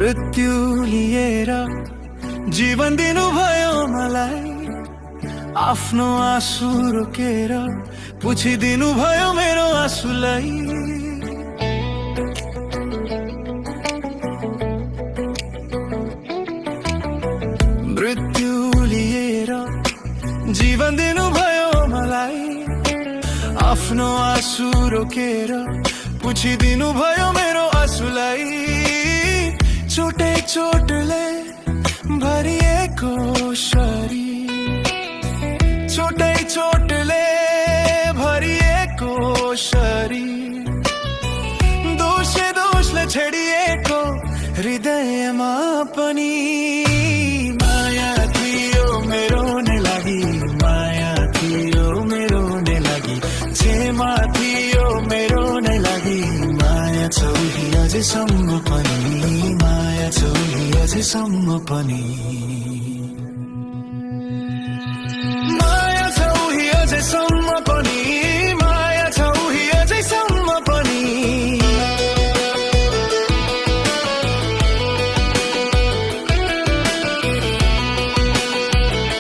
मृत्यु लिएर जीवन दिनुभयो मलाई, आफ्नो आँसु रोकेर पुछिदिनु भयो मेरो आँसुलाई। मृत्यु लिएर जीवन दिनुभयो मलाई, आफ्नो आँसु रोकेर पुछिदिनु भयो मेरो आँसुलाई। चोटै चोटले भरिएको शरीर, चोटै चोटले भरिएको शरीर, दोषे दोषले छेडिएको हृदयमा पनि माया थियो मेरो नै लागि, माया थियो मेरो नै लागि, जेमा थियो मेरो नै लागि। माया छौ अझैसम्म पनि, माया छौ अझैसम्म पनि।